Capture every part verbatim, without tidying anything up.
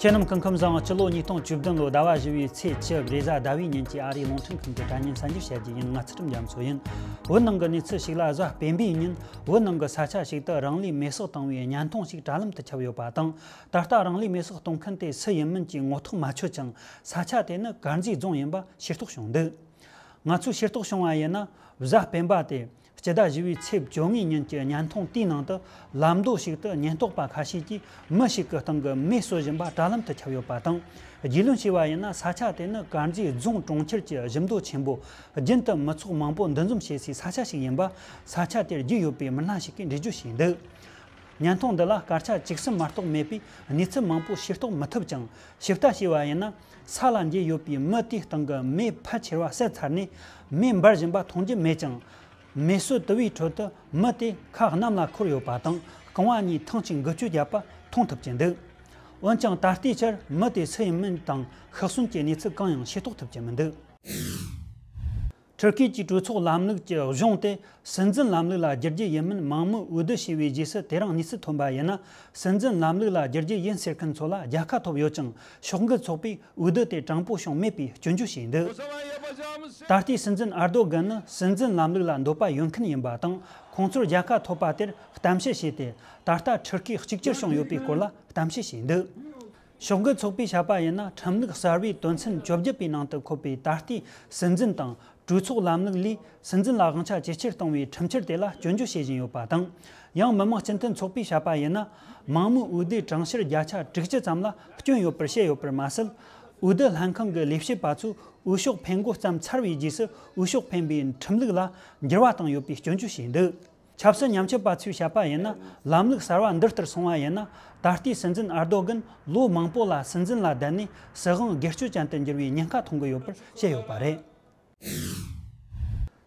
ཁྱེད་རྣམས་སྐུ་ཁམས་བཟང་། སྤྱི་ལོ་ཉིས་སྟོང་བཅུ་བདུན་ལོའི་ཟླ་བ་བཞི་བའི་ཚེས་བཅུ་རེས་གཟའ་ཟླ་བའི་ཉིན་གྱི་ཨ་རིའི་རླུང་འཕྲིན་ཁང་གི་དྲ་བརྙན་གསར་འགྱུར་བཤད་རྒྱུ་ཡིན། ང་ཚུལ་ཁྲིམས་རྒྱ་མཚོ་ཡིན། བོད་ནང་གི་གནས་ཚུལ་ཞིག་ལ། གཟའ་སྤེན་པའི་ཉིན་བོད་ནང་གི་ས་ཆ་ཞིག་ཏུ་རང་ལུས་མེར་སྲེག་བཏང་བའི་བརྙན་ཐུང་ཞིག་དྲ་ལམ་དུ་ཁྱབ་ཡོད་པ་དང་། ད་ལྟ་རང་ལུས་མེར་སྲེག་གཏོང་མཁན་དེ་སུ་ཡིན་མིན་གྱི་ངོ་ཐོག་མ་ཆོད་ཅིང་། ས་ཆ་དེ་ནི་དཀར་མཛེས་རྫོང་ཡིན་པ་ཤེས་རྟོགས་བྱུང་འདུག། ང་ཚོས་ཤེས་རྟོགས་བྱུང་བ་ཡིན་ན། གཟའ་སྤེན་པ་སྟེ། སྤྱི་ཟླ་བཞི་བའི་ཚེས་བཅོ་ལྔའི་ཉིན་གྱི་བརྙན་ཐུང་དེའི་ནང་དུ། ལམ་མདོ་ཞིག་ཏུ་ཉེན་རྟོག་པ་ཁ་ཤས་ཀྱིས་མི་ཞིག་གི་སྟེང་གི་མེ་གསོད་བཞིན་པ་དྲ་ལམ་དུ་ཁྱབ་ཡོད་པ་དང་། རྒྱུས་ལོན་བྱས་པ་ཡིན་ན། ས་ཆ་དེ་ནི་དཀར་མཛེས་རྫོང་གྲོང་ཁྱེར་གྱི་བཞི་མདོ་ཆེན་པོ། རྒྱུན་དུ་མི་ཚོགས་མང་པོ་འདུ་འཛོམས་བྱེད་སའི་ས་ཆ་ཞིག་ཡིན་པ། ས་ཆ་དེར་རྒྱུས་ཡོད་པའི་མི་སྣ་ཞིག་གིས་འགྲེལ་བརྗོད་བྱས་འདུག། བརྙན་ཐུང་འདི་ལ་སྐར་ཆ་བཅུ་གསུམ་མ་གཏོགས་མེད་པས། གནས་ཚུལ་མང་པོ་ཤེས་རྟོགས་མི་ཐུབ་ཅིང་། ཞིབ་ལྟ་བྱས་པ་ཡིན་ན། ས་ལ་འགྱེལ་ཡོད་པའི་མི་དེའི་སྟེང་གི་མེ་ཕལ་ཆེ་བ་བསད་ཚར་ནས། མེ་འབར་བཞིན་པ་མཐོང་རྒྱུ་མེད་ཅིང་། མེ་གསོད་དུ་བའི་ཁྲོད་དུ་མི་དེ་ཁ་གནམ་ལ་འཁོར་ཡོད་པ་དང་། རྐང་བ་གཉིས་ཐང་ཅིག་འགུལ་སྐྱོད་བརྒྱབ་པ་མཐོང་ཐུབ་ཀྱི་འདུག། འོན་ཀྱང་། ད་ལྟའི་ཆར་མི་དེ་སུ་ཡིན་མིན་དང་ཤི་གསོན་གྱི་གནས་ཚུལ་གང་ཡང་ཤེས་རྟོགས་ཐུབ་ཀྱི་མི་འདུག། ཐུར་ཁེ་གྱི་གྲོས་ཚོགས་ལམ་ལུགས་ཀྱི་གཞུང་དེ་སྲིད་འཛིན་ལམ་ལུགས་ལ་བསྒྱུར་རྒྱུ་ཡིན་མིན་མང་མོས་འོས་བསྡུ་བྱས་པའི་རྗེས་སུ། དེ་རིང་གནས་ཚུལ་ཐོན་པ་ཡིན་ན། སྲིད་འཛིན་ལམ་ལུགས་ལ་བསྒྱུར་རྒྱུ་ཡིན་ཟེར་མཁན་ཚོ་ལ་རྒྱལ་ཁ་ཐོབ་ཡོད་ཅིང་། ཕྱོགས་འགལ་ཚོགས་པས་འོས་བསྡུ་དེ་དྲང་པོ་བྱུང་མེད་པའི་སྐྱོན་བརྗོད་བྱས་འདུག། ད་ལྟའི་སྲིད་འཛིན་ཨར་རྡོ་གྷན་ནི་སྲིད་འཛིན་ལམ་ལུགས་ལ་འདོད་པ་ཡོད་མཁན་ཡིན་པ་དང་། ཁོང་ཚོར་རྒྱལ་ཁ་ཐོབ་པ་དེར་གཏམ་བཤད་བྱས་ཏེ། ད་ལྟ་ཐུར་ཁེ་གཅིག་གྱུར་བྱུང་ཡོད་པའི་སྐོར་ལ་གཏམ་བཤད་བྱས་འདུག། ཕྱོགས་འགལ་ཚོགས་པས་བཤད་པ་ཡིན་ན། ཁྲིམས་ལུགས་གསར་བའི་དོན་ཚན་བཅོ་བརྒྱད་པའི་ནང་དུ་འཁོད་པའི་ད་ལྟའི་སྲིད་འཛིན་དང་གྲོས་ཚོགས་ལམ་ལུགས་ལས། སྲིད་འཛིན་ལ་དབང་ཆ་ཇེ་ཆེར་གཏོང་བའི་ཁྲིམས་འཆར་དེ་ལ་སྐྱོན་བརྗོད་བྱེད་བཞིན་ཡོད་པ་དང་། ཡང་མི་དམངས་སྤྱི་མཐུན་ཚོགས་པས་བཤད་པ་ཡིན་ན། མང་མོས་འོས་བསྡུའི་གྲངས་འབོར་བརྒྱ་ཆ་དྲུག་ཅུ་ཙམ་ལ་སྐྱོན་ཡོད་པར་བཤད་ཡོད་པར་མ་ཟད། འོས་བསྡུ་ལྷན་ཁང་གི་ལས་བྱེད་པ་ཚོས་འོས་ཤོག་འཕེན་འགོ་བརྩམས་ཚར་བའི་རྗེས་སུ། འོས་ཤོག་འཕེན་པའི་ཁྲིམས་ལུགས་ལ་འགྱུར་བ་བཏང་ཡོད་པའི་སྐྱོན་བརྗོད་བྱས་འདུག། ཆབ་སྲིད་ཉམས་ཞིབ་པ་ཚོས་བཤད་པ་ཡིན་ན། ལམ་ལུགས་གསར་བ་འདི་ལྟར་སོང་བ་ཡིན་ན། ད་ལྟའི་སྲིད་འཛིན་ཨར་རྡོ་གྷན་ལོ་མང་པོ་ལ་སྲིད་འཛིན་ལ་བསྡད་ནས། སྲིད་དབང་སྒེར་གཅོད་ཅན་དུ་འགྱུར་བའི་ཉེན་ཁ་མཐོང་གི་ཡོད་པར་བཤད་ཡོད་པ་རེད།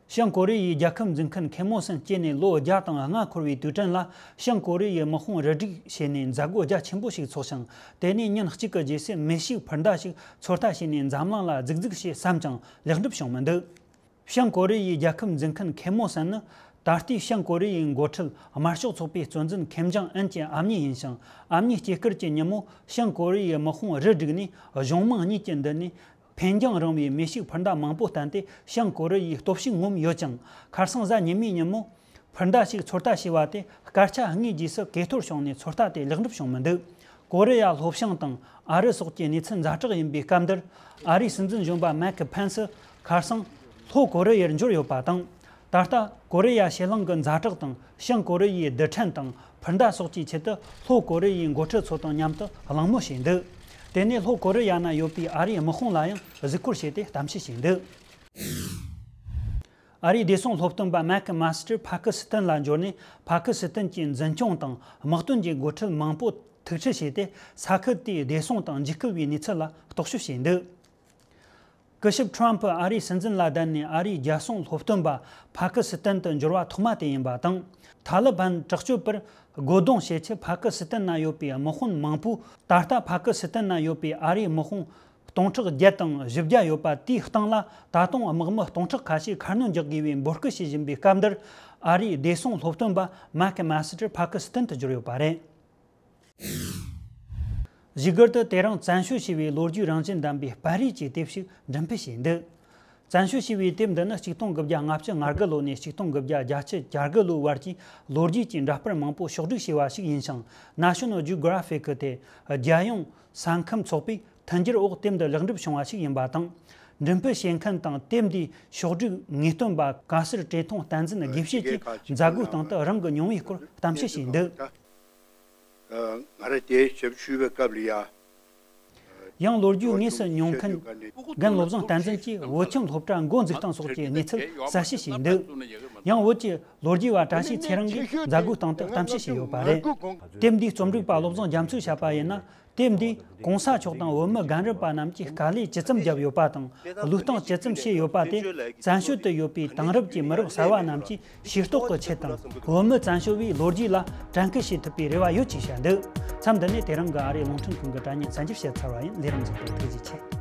བྱང་ཀོ་རི་ཡའི་རྒྱལ་ཁབ་འཛིན་མཁན་ཁེ་མོ་སན་སྐྱེས་ནས་ལོ་བརྒྱ་དང་ལྔ་འཁོར་བའི་དུས་དྲན་ལ། བྱང་ཀོ་རི་ཡའི་དམག་དཔུང་རུ་སྒྲིག་བྱས་ནས་མཛད་སྒོ་རྒྱ་ཆེན་པོ་ཞིག་ཚོགས་ཤིང་། དེ་ནས་ཉིན་གཅིག་གི་རྗེས་སུ་མེ་ཤུགས་འཕུར་མདའ་ཞིག་ཚོད་ལྟ་བྱས་ནས། འཛམ་གླིང་ལ་རྫིག་རྫིག་བྱེད་བསམ་ཀྱང་ལེགས་འགྲུབ་བྱུང་མི་འདུག། བྱང་ཀོ་རི་ཡའི་རྒྱལ་ཁབ་འཛིན་མཁན་ཁེ་མོ་སན་ནི། ད་ལྟའི་བྱང་ཀོ་རི་ཡའི་འགོ་ཁྲིད་དམར་ཤོག་ཚོགས་པའི་གཙོ་འཛིན་ཁེམ་ཇང་ཨན་གྱི་ཨ་མྱེས་ཡིན་ཞིང་། ཨ་མྱེས་སྐྱེས་སྐར་གྱི་ཉིན་མོ། བྱང་ཀོ་རི་ཡའི་དམག་དཔུང་རུ་བསྒྲིགས་ནས། གཞུང་མང་གཉིས་ཀྱི་མདུན་ནས། འཕེན་རྒྱང་རིང་བའི་མེ་ཤུགས་འཕུར་མདའ་མང་པོ་བསྟན་ཏེ། བྱང་ཀོ་རི་ཡའི་སྟོབས་ཤུགས་ངོམ་ཡོད་ཅིང་། ཁ་སང་གཟའ་ཉི་མའི་ཉིན་མོ། འཕུར་མདའ་ཞིག་ཚོད་ལྟ་བྱས་པ་དེ། སྐར་ཆ་ལྔའི་རྗེས་སུ་གས་གཏོར་བྱུང་ནས། ཚོད་ལྟ་དེ་ལེགས་འགྲུབ་བྱུང་མི་འདུག། ཀོ་རི་ཡ་ལྷོ་བྱང་དང་ཨ་རི་སོགས་ཀྱི་གནས་ཚུལ་ཛ་དྲག་ཡིན་པའི་སྐབས་འདིར། ཨ་རིའི་སྲིད་འཛིན་གཞོན་པ་མེག་ཕན་སི་ཁ་སང་ལྷོ་ཀོ་རི་ཡར་འབྱོར་ཡོད་པ་དང་། ད་ལྟ་ཀོ་རི་ཡ་ཕྱེད་གླིང་གི་ཛ་དྲག་དང་། བྱང་ཀོ་རི་ཡའི་རྡུལ་ཕྲན་དང་འཕུར་མདའ་སོགས་ཀྱི་ཆེད་དུ། ལྷོ་ཀོ་རི་ཡའི་འགོ་ཁྲིད་ཚོ་དང་མཉམ་དུ་གླེང་མོལ་བྱས་འདུག། དེ་ནས་ལྷོ་ཀོ་རི་ཡ་ན་ཡོད་པའི་ཨ་རིའི་དམག་དཔུང་ལ་ཡང་གཟིགས་སྐོར་བྱས་ཏེ་གཏམ་བཤད་བྱས་འདུག། ཨ་རིའི་བདེ་སྲུང་སློབ་སྟོན་པ་མེག་མ་སི་ཏར་ཕ་ཀི་སི་ཐན་ལ་འབྱོར་ནས། ཕ་ཀི་སི་ཐན་གྱི་འཛིན་སྐྱོང་དང་དམག་དོན་གྱི་འགོ་ཁྲིད་མང་པོ་ཐུག་འཕྲད་བྱས་ཏེ། ས་ཁུལ་དེའི་བདེ་སྲུང་དང་འཇིགས་སྐུལ་བའི་གནས་ཚུལ་ལ་རྟོག་ཞིབ་བྱས་འདུག། སྐུ་ཞབས་ཁྲོམ་ཕུ་ཨ་རིའི་སྲིད་འཛིན་ལ་བསྡད་ནས། ཨ་རིའི་རྒྱལ་སྲུང་སློབ་སྟོན་པ་ཕ་ཀི་སི་ཐན་དུ་འབྱོར་བ་ཐོག་མ་དེ་ཡིན་པ་དང་། ཐ་ལི་བན་དྲག་སྤྱོད་པར་རྒོལ་རྡུང་བྱེད་ཆེད། ཕ་ཀི་སི་ཐན་ན་ཡོད་པའི་དམག་དཔོན་མང་པོས། ད་ལྟ་ཕ་ཀི་སི་ཐན་ན་ཡོད་པའི་ཨ་རིའི་དམག་དཔུང་སྟོང་ཕྲག་བརྒྱད་དང་བཞི་བརྒྱ་ཡོད་པ་དེའི་སྟེང་ལ། ད་དུང་དམག་མི་སྟོང་ཕྲག་ཁ་ཤས་ཁ་སྣོན་རྒྱག་དགོས་པའི་འབོད་སྐུལ་བྱེད་བཞིན་པའི་སྐབས་འདིར། ཨ་རིའི་བདེ་སྲུང་སློབ་སྟོན་པ་མེག་མ་སི་ཏར་ཕ་ཀི་སི་ཐན་དུ་འབྱོར་ཡོད་པ་རེད། བཞུགས་སྒར་དུ་དེ་རིང་བཙན་བྱོལ་ཞེས་པའི་ལོ་རྒྱུས་རང་བཞིན་ལྡན་པའི་པར་རིས་ཀྱི་དེབ་ཞིག་འགྲེམས་སྤེལ་བྱས་འདུག། བཙན་བྱོལ་ཞེས་པའི་དེབ་འདི་ནི་ཆིག་སྟོང་དགུ་བརྒྱ་ལྔ་བཅུ་ང་དགུ་ལོ་ནས་ཆིག་སྟོང་དགུ་བརྒྱ་བརྒྱད་ཅུ་གྱ་དགུ་ལོའི་བར་གྱི་ལོ་རྒྱུས་ཀྱི་འདྲ་པར་མང་པོ་ཕྱོགས་བསྒྲིགས་བྱས་པ་ཞིག་ཡིན་ཞིང་། National Geographic གི་དེ་རྒྱལ་ཡོངས་ས་ཁམས་ཚོགས་པས་མཐུན་འགྱུར་འོག་དེབ་འདི་ལེགས་འགྲུབ་བྱུང་བ་ཞིག་ཡིན་པ་དང་། འགྲེམས་སྤེལ་བྱེད་མཁན་དང་དེབ་འདིའི་ཕྱོགས་སྒྲིག་ངེས་སྟོན་པ་ག་ཟུར་བཀྲས་མཐོང་བསྟན་འཛིན་དགེ་བཤེས་ཀྱིས་མཛད་སྒོའི་སྟེང་དུ་རང་གི་མྱོང་བའི་སྐོར་གཏམ་བཤད་བྱས་འདུག། ང་རང་དེའི་ཞབས་ཞུ་བའི་སྐབས་ལ་ཡ། ཡང་ལོ་རྒྱུས་དངོས་སུ་མྱོང་མཁན་རྒན་བློ་བཟང་བསྟན་འཛིན་གྱིས་བོད་ཁྱིམ་སློབ་གྲྭ་འགོ་འཛུགས་སྟངས་སོགས་ཀྱི་གནས་ཚུལ་གསལ་བཤད་བྱས་འདུག། ཡང་བོད་ཀྱི་ལོ་རྒྱུས་པ་བཀྲ་ཤིས་ཚེ་རིང་གིས་མཛད་སྒོའི་སྟེང་དུ་གཏམ་བཤད་བྱས་ཡོད་པ་རེད། དེབ་འདིའི་རྩོམ་སྒྲིག་པ་བློ་བཟང་རྒྱ་མཚོས་བཤད་པ་ཡིན་ན། དེབ་འདིས་གོང་ས་མཆོག་དང་བོད་མི་རྒན་རབས་པ་རྣམས་ཀྱིས་དཀའ་ལས་ཇི་ཙམ་བརྒྱབ་ཡོད་པ་དང་། བློས་བཏང་ཇི་ཙམ་བྱས་ཡོད་པ་དེ། བཙན་བྱོལ་དུ་ཡོད་པའི་དེང་རབས་ཀྱི་མི་རབས་གསར་བ་རྣམས་ཀྱིས་ཤེས་རྟོགས་ཀྱི་ཆེད་དང་། བོད་མི་བཙན་བྱོལ་བའི་ལོ་རྒྱུས་ལ་དྲན་སྐུལ་བྱེད་ཐུབ་པའི་རེ་བ་ཡོད་ཅེས་བཤད་འདུག། མཚམས་འདི་ནས་དེ་རིང་གི་ཨ་རིའི་རླུང་འཕྲིན་ཁང་གི་དྲ་བརྙན་གསར་འགྱུར་བཤད་ཚར་བ་ཡིན། ལས་རིམ་གཟིགས་པར་ཐུགས་རྗེ་ཆེ།